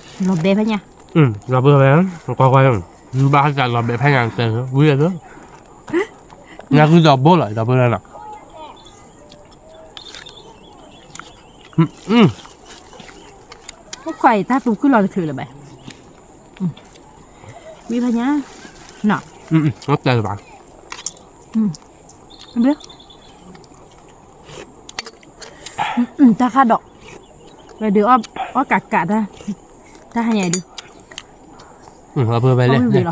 မုၢ်ဘၣ်ဟီၣ်ကယဲၢ်, လီၤဘဲဖဲညါ, ဒီပုၢ်ဒီဝဲၢ်, ကွၢ်ကွၢ်, မုၢ်ဘၣ်ဟီၣ်ကယဲၢ်လီၤဘဲဖဲညါ, ဝံၤလီၤ, ညၣ်ဂုၢ်ဒီးဘိလီၤ ဒီပုၢ်ဒီဝဲၢ်နီၤ အိၣ်ခွါအံၤ တၢ်သူခုၣ်လီၤတချုးလၢၤဘၣ်, ဝံၣ်ဖဲညါ, တၢ်ခါဒီး, ဝဲဒုးအီၣ်ကးကးတၢ်, တၢ်ဟါညါဒုး, ဝဲလၢ,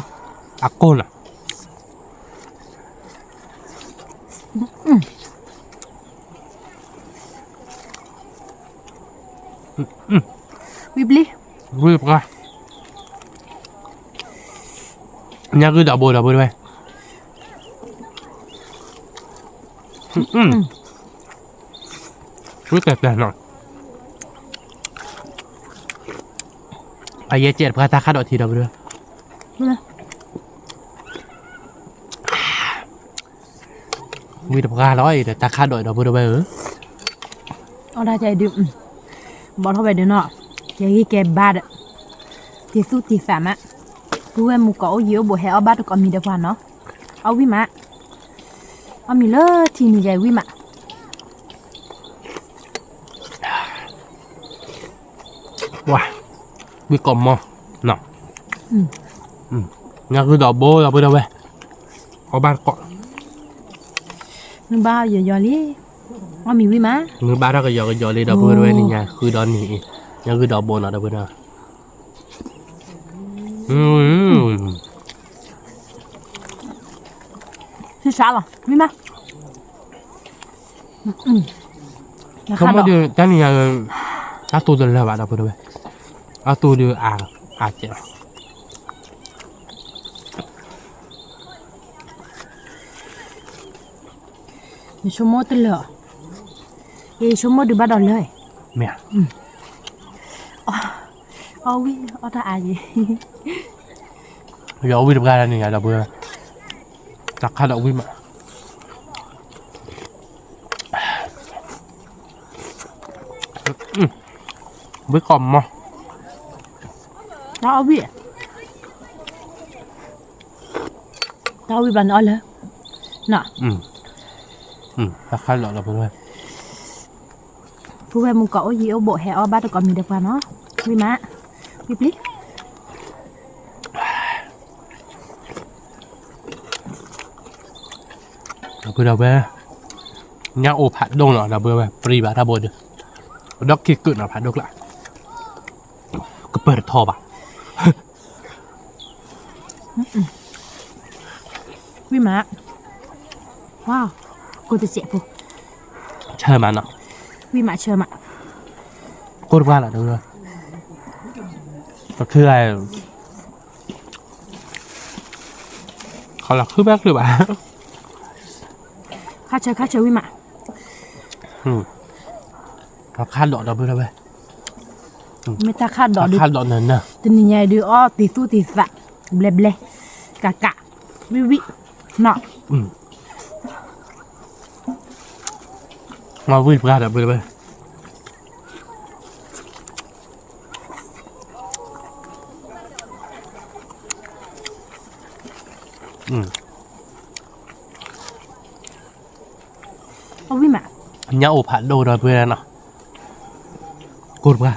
အကိၢ်လီၤ ဝံၣ်ပျံၤ, ဝံၣ်ပှၤ, ညၣ်ဂုၢ်ဒီးဘိဒီပုၢ်ဒီဝဲၢ်, ဝံၣ်တဲတဲနီၤ, အယဲၢ်ကဲတပှၢ်တၢ်ခါဒီးထံဒီပုၢ်ဒီဝဲၢ် ဝံၣ်တပှၢ်လီၤအံၤဒီး တၢ်ခါဒီးဒီပုၢ်ဒီဝဲၢ်ဧၢ, အီၣ်တၢ်ကဲဒုး, ဘီထီၣ်ဝဲဒုးနီၤ, ကဲဂံၢ်ကဲဘါဒီး, တံၤသူၣ်တံၤသးမး, ပုၢ်ဝဲၢ်မူကိးအိၣ်ယံၤအိၣ်ဘူး ဟဲအီၣ်ဘၣ်တကိးမံၤဒီးပှၤနီၤ, အီၣ်ဝံၣ်မး, အီၣ်မံၤလၢထံနံၤယဲဝံၣ်မး ဝါ, ဝံၣ်ကိးမီၤ, ညၣ်ဂုၢ်ဒီးဘိဒီပုၢ်ဒီဝဲၢ်, အီၣ်ဘၣ်တကိး, မုၢ်ဘၣ်ယယီၤလံ, အီၣ်မံၤဝံၣ်မး, မုၢ်ဘၣ်တၢ်ကယီၤကယီၤလံဒီပုၢ်ဒီဝဲၢ်နံၤညါ ဃုဒီနံၤအံၤ, ညၣ်ဂုၢ်ဒီးဘိနီၤဒီပုၢ်ဒီဝဲၢ် ဆူၣ်ဆါလီၤ မံမး, ဆိကမိၣ်ဒုး တၢ်နံၤညါ, အသူတလၢာ်ဘၣ်ဒီပုၢ်ဒီဝဲၢ်, အသူဒုးအါ, အါကဲးလီၤ, ယဆိကမိၣ်တလၢာ်, ယဆိကမိၣ်ဒုးဘၣ်ဒီးလၢာ်, မ့ၢ်ဧါ, အီၣ်ဝံၣ်အီၣ်တၢ်အါယံၤ, ယအီၣ်ဝံၣ်တပှၢ်တၢ်နံၤညါဒီပုၢ်ဒီဝဲၢ်, တၢ်ခါဒီးဝံၣ်မး, ဝံၣ်ကိးမီၤ, တၢ်အီၣ်ဝံၣ်, တၢ်အီၣ်ဝံၣ်ဘျီန့ၣ်အီၣ်လၢ, တၢ်ခါဒီးဒီပုၢ်ဒီဝဲၢ်, ပုၢ်ဝဲၢ်မူကိးအိၣ်ယံၤအိၣ်ဘူး ဟဲအီၣ်ဘၣ်တကိးမံၤဒီးပှၤနီၤ, ဝံၣ်မး, ဝံၣ်ပျံၤ ဒီပုၢ်ဒီဝဲၢ်, ညၣ်အိၣ်ဖးဒိၣ်နီၤ ဒီပုၢ်ဒီဝဲၢ် ပြံဘၣ်တၢ်ဘိဒုး, ဒီးခံကုာ်နီၤဖးဒိၣ်ကျါ, ကပၢၢ်တထီဘၣ်, ဝံၣ်မး, ဝါ, ကိၢ်တစဲးဖိ, ဆၢမးနီၤ, ဝံၣ်မးဆၢမး, ကိၢ်တပှၢ်လီၤ ဒီပုၢ်ဒီဝဲၢ်, ပခုဂၤ ခီလီၤခုဘၣ်ချုးဘၣ်, ခါဆၢခါဆၢဝံၣ်မး, ခါဒီးဒီပုၢ်ဒီဝဲၢ်, မ့ၢ်တၢ်ခါဒီးဒုး, တနံၤညါအံၤဒုးအီၣ်တံၤသူၣ်တံၤသး, ဘျဲဘျဲ, ကးကး, ဝံၣ်ဝံၣ်, နီၤ, ဝံၣ်တပှၢ်ဒီပုၢ်ဒီဝဲၢ် အဝံၣ်မး, ညၣ်အိၣ်ဖးဒိၣ်ဒီပုၢ်ဝဲၢ်နီၤ, ကိၢ်တပှၢ်,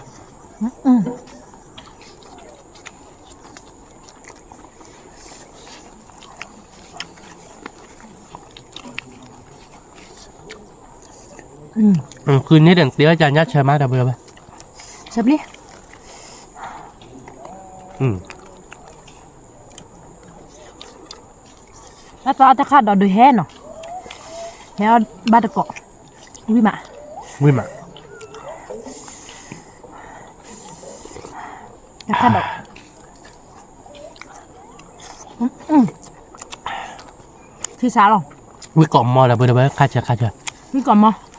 အ อืม คือนี่เด่นเตี้ยจ้ะ ย่าเชิญมา เดี๋ยวไป เชิญเลย อืม แล้วต่อตะขาดดอกดูแฮเนาะ แฮเอาบ้านตะเกาะ วิมะ วิมะ တခါဒီး ထံစးလီၤ ဝံၣ်ကိးမီၤဒီး ပဝဲ ခါဆၢ ခါဆၢ ဝံၣ်ကိးမီၤ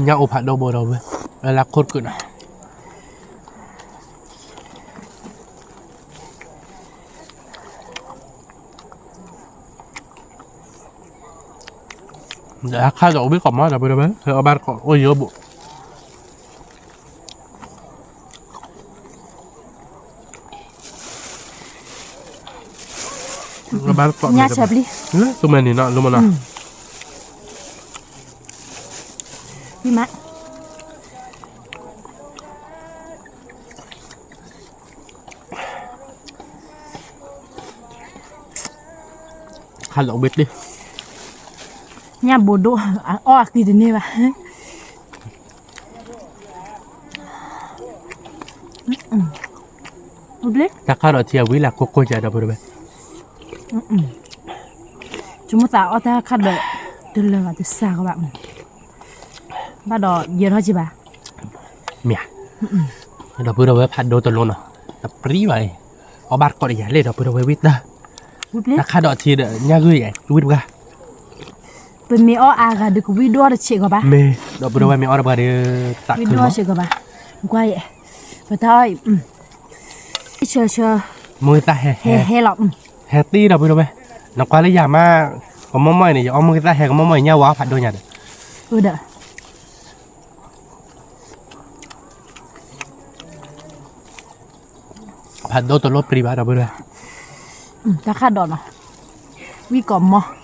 ညၣ်အိၣ်ဖးဒိၣ်ဘိဒီးဝဲ လၢခိၣ်တကုာ်နီၤ ခါဒီးဝံၣ်ကိးမီၤဒီး ပဝဲ အဘၣ်တကိးအိၣ်ယိဘိး ညၣ်ဆၢပျံၤ လၢသူမၤန့ၣ်နီၤ လၢမနီၤ မ့ၢ်မး ခါလီၤဝဲတ့ၢ် ညၣ်ဘိဒိၣ် အီၣ်အကံတန့ၢ်ဘၣ် တၢ်ခါဒီးထံအဝံၤလၢကိၢ်ကိၢ်ယၤဒီးပဝဲ ဆိကမိၣ်သးအီၣ်တၢ်ခါဒီး တလၢာ်ဘၣ်တစှၤကဘၣ် ဘၣ်ဒီးယဲၤထီၣ်က့ၤဘၣ် မ့ၢ်ဧါ ဒီပုၢ်ဒီဝဲၢ်ဖးဒိၣ်တလိနီၤ တပြံဘၣ်အံၤ အီၣ်ဘၣ်တကိးဒီးယၤလဲၣ် ဒီပုၢ်ဒီဝဲၢ်ဝံၣ်တၢ် တၢ်ခါဒီးထံဒီးညၣ်ဂုၢ်ယၤ ဝံၣ်တပှၢ် ပမ့ၢ်အီၣ်အါဂၤဒီးကဝံၣ်ဒိၣ်တဆံးကီးဘၣ် မ့ၢ် ဒီပုၢ်ဒီဝဲၢ်မ့ၢ်အီၣ်တပှၢ်ဒီး တၢ်ခုမီၤ ဝံၣ်ဒိၣ်တဆံးကီးဘၣ် ကွၢ်ယဲ ပတၢ်အီၣ်အံၤ ဆၢဆၢ မုၢ်သၣ်ဟဲ ဟဲ ဟဲလီၤ ဟဲသံဒီပုၢ်ဒီဝဲၢ် နကွၢ်လၢယၤမး ကမီၢ်မီၢ်အံၤန့ၣ် ယအီၣ်မုၢ်သၣ်ဟဲကမီၢ်မီၢ်အံၤ ညၣ်ဝါဖးဒိၣ်ညါဒီး ဒီး ဖးဒိၣ်တလိပြံဘၣ်ဒီပုၢ်ဒီဝဲၢ် တၢ်ခါဒီးနီၤ ဝံၣ်ကိးမီၤ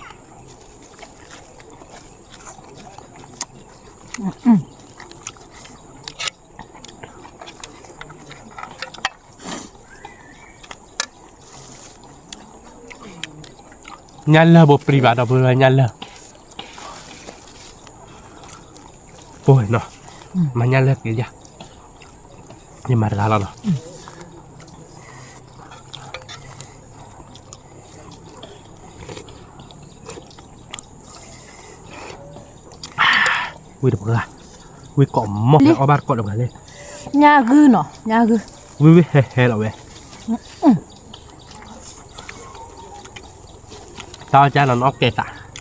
ညၣ်လၢၢ်ဘိပြံဘၣ်ဒီပုၢ်ဒီဝဲၢ် ညၣ်လၢၢ် ပှဲၤနီၤ မၤညၣ်လၢၢ်က့ၤယၤ ယမၤတဂၤလီၤနီၤ ဝံၣ်တပှၢ် ဝံၣ်ကိးမီၤ အီၣ်ဘၣ်တကိးတပှၢ်လံ ညၣ်ဂုၢ်နီၤ ညၣ်ဂုၢ် ဝံၣ်ဝံၣ်ဟဲဟဲလီၤဝဲ တၢ်အီၣ်ကၢ်လီၤနအီၣ်ကဲသး တံၢ်သးတပှၢ် တံၢ်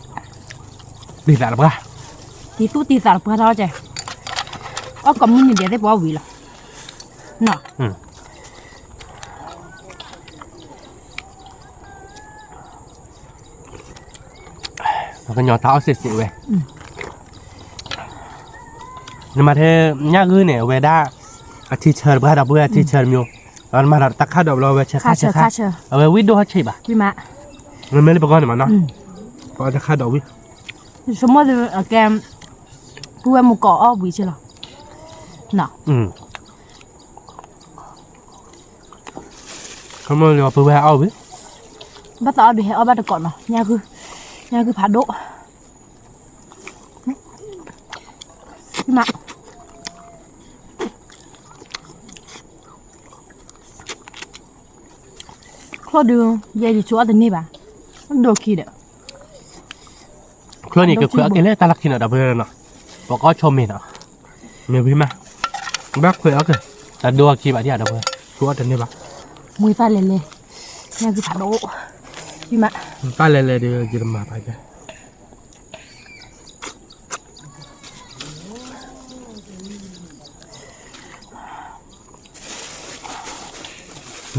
သူၣ်တံၢ်သးတပှၢ်တၢ်အီၣ်ကၢ် အီၣ်ကိးမုၢ်နံၤဒဲးသ့ၣ်ပှၤဝံၤလီၤ နီၤ ကညီတၢ်အီၣ်စ့ၢ်စ့ၢ်ဝဲ နမၤထဲညၣ်ဂုၢ်န့ၣ် အဝဲဒၣ် အထံဆၢတပှၢ်ဒီပုၢ်ဝဲၢ် အထံဆၢတမျိုး ဒီးနမၤဒီးတၢ်ခါဒီးဘျီဝဲဆၢခါဆၢခါဆၢ အဝဲဝံၣ်ဒိၣ်ဟီၣ်ဆံးဘၣ် မ့မ့ၢ်လၢပဂီၢ်န့ၣ်မးနီၤ ပတၢ်ခါဒီးဝံၣ် ဆိကမိၣ်ကဲ ပုၢ်ဝဲၢ်မူကိးအီၣ်ဝံၤဆ့လီၤ နီၤ ဆိကမိၣ်လၢပုၢ်ဝဲၢ်အီၣ်ဝံၤ ဘၣ်သးအီၣ်ဒုးဟဲအီၣ်ဘၣ်တကိးနီၤ ညၣ်ဂုၢ် ညၣ်ဂုၢ်ဖးဒိၣ် မး ချိၣ်ဒုး ယဲယဆိအီၣ်တန့ၢ်ဘၣ် ဒိးခံဒီး ချိၣ်န့ၣ် ကခွဲးအီၣ်က့ၤလၢတၢ်လီၢ်ခံနီၤ ဒီပုၢ်ဝဲၢ်နီၤ ပကအီၣ်ဆိမ့ၤနီၤ မ့ၢ်ဝံၤမး ဘၣ်ခွဲးအီၣ်က့ၤ တၢ်ဒိအခံဘၣ်ဒ်ဒီပုၢ်ဝဲၢ် ဆိအီၣ်တန့ၢ်ဘၣ် မ့ၢ်သၣ်လဲၤလဲၤ ညၣ်ဂုၢ်ဖးဒိၣ် မး တၢ်လဲၤလဲၤဒီး ယတမၤဘၣ်ယဲ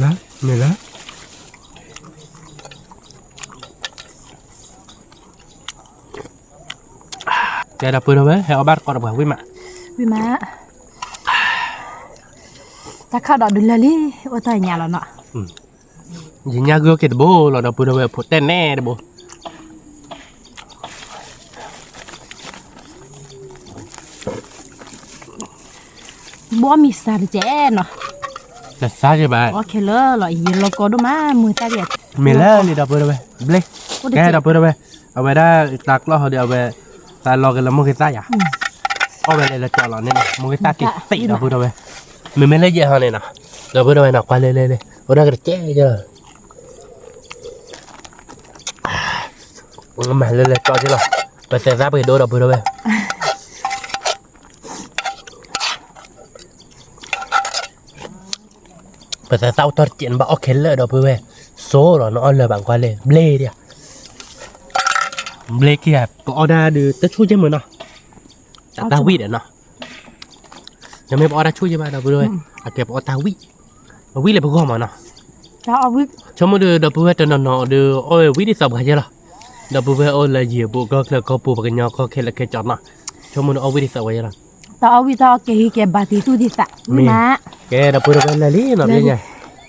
လၢ မ့ၢ်လၢ ကဲဒီပုၢ်ဒီဝဲၢ် ဟဲအီၣ်ဘၣ်တကိးတပှၢ်ဝံၣ်မး ဝံၣ်မး တၢ်ခါဒီးဒုးလၢာ်လံ အိၣ်တၢ်ညါလီၤနီၤ ယညၣ်ဂုၢ်အီၣ်က့ၤတဘိလီၤ ဒီပုၢ်ဒီဝဲၢ် ဖိတဲနဲၣ်တဘိ ဘီမံၤစၢ်တကဲးနီၤ တသါက့ၤဘၣ်, အီခဲလၢာ်လီၤ ယလီၤကီဒိၣ်မး မိၢ်သၣ်ဒံး, မ့ၢ်လၢလံဒီပုၢ်ဝဲၢ်, ဘျ့, ကဲဒီပုၢ်ဝဲၢ်, အဝဲဒၣ်တၢ်ကျီၢ်ဟီဒီးအဝဲ, သးလီၤက့ၤလၢမိၢ်က့ၤသၣ်ယၤ, အီၣ်ဝဲလဲၤလၢကၠီလီၤန့ၣ်နီၤ မိၢ်က့ၤသၣ်တံၢ်သံးဒီပုၢ်ဝဲၢ်, မ့မ့ၢ်လၢယဲၢ်ဟီန့ၣ်နီၤ, ဒီပုၢ်ဝဲၢ်နီၤ ကွၢ်လၢလၢလၢ, အိၣ်ဒၣ်ကတကဲကဲလီၤ မၤလၢလၢကၠီက့ၤလီၤ, ပသဲးသၣ်ပှ့ၤဒိၣ်ဒီပုၢ်ဝဲၢ်, ပသဲးသၣ်အိၣ်တ့ၢ်တကဲးန့ၣ်ဘၣ်အီၣ်ခဲလၢာ်ဒီပုၢ်ဝဲၢ်, စိဒီးနအီၣ်လၢၤဘၣ်ကွၢ်လၢ ဘျ့ဒံး, ဘျ့ခံဂၤ ပအီၣ်ဒၣ်ဒီးတဆူၣ်က့မုၢ်နီၤ, တၢ်ဝံၣ်ဒီးနီၤ နမ့ၢ်ပအီၣ်တၢ်ဆူၣ်ယဲၢ်ဘၣ်ဒီပုၢ်ဝဲၢ်, အကဲပအီၣ်တၢ်ဝံၣ်, အဝံၣ်လၢပဂီၢ်မးနီၤ, ဆိကမိၣ်ဒီးဒီပုၢ်ဝဲၢ်တနီၤနီၤဒီး အီၣ်ဝံၣ်ဒ်သိးပှၤယဲၢ်လီၤ, ဒီပုၢ်ဝဲၢ်အိၣ်လၢယံၤပူၤကီၢ်ချၢကီၢ်ပူၤ ပှၤကညီကီၢ်ခဲလၢာ်ခဲကၠီနီၤ, ဆိကမိၣ်ဒီးအီၣ်ဝံၣ်ဒ်သိးပှၤယဲၢ်လီၤ, တၢ်အီၣ်ဝံၣ်တၢ်အီၣ်ကဲဟံးကဲဘၣ်က့ၤသူၣ်က့ၤသး, မ့ၢ်, ကဲဒီပုၢ်ဝဲၢ်လၢာ်လံနီၤ, လ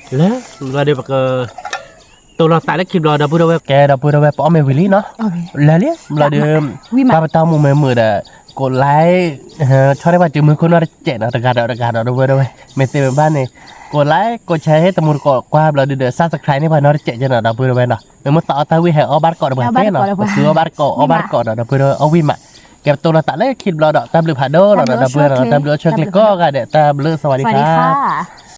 ၢ, ဘျီဒီးပက တိၢ်လီၤသးလၢခံဘျီဒီပုၢ်ဝဲၢ် ကဲဒီပုၢ်ဝဲၢ် ပအီၣ်မ့ၤဝံၤလံနီၤ, လၢာ်လံ, ဘျီဒီး, တၢ်ပတီၢ်မူးမ့ၢ်မုာ်ဒီး, ကိးlike, ဆီၣ်န့ၢ်ပှၤစုမုၢ်ခိၣ်နီတစဲးနီၤ တဂၤဒီးတဂၤဒီပုၢ်ဝဲၢ်, မ့ၢ်သ့မ့ၢ်ဘၣ်န့ၣ်, ကိးlike ကိးshare ဟ့ၣ်တမူတကိးကွၢ်ဘျီဒီး subscribe န့ၢ်ပှၤနီတစဲးကဲနီၤ ဒီပုၢ်ဝဲၢ်နီၤ, မ့ၢ်မိၢ်သးအီၣ်တၢ်ဝံၣ်ဟဲအီၣ်ဘၣ်တကိးဒီးပှၤသ့နီၤ, ပစုအီၣ်ဘၣ်တကိး အီၣ်ဘၣ်တကိးဒီး ဒီပုၢ်ဝဲၢ်အီၣ်ဝံၣ်မး, ကဲပတိၢ်လီၤသးလၢခံဘျီဒီး တၢ်ဘျုးဖးဒိၣ်လီၤဒီး ဒီပုၢ်ဝဲၢ်နီၤ တၢ်ဘျုးအီၣ်ဆၢကျဲၤကိးဂၤဒဲး တၢ်ဘျုး สวัสดีค่ะ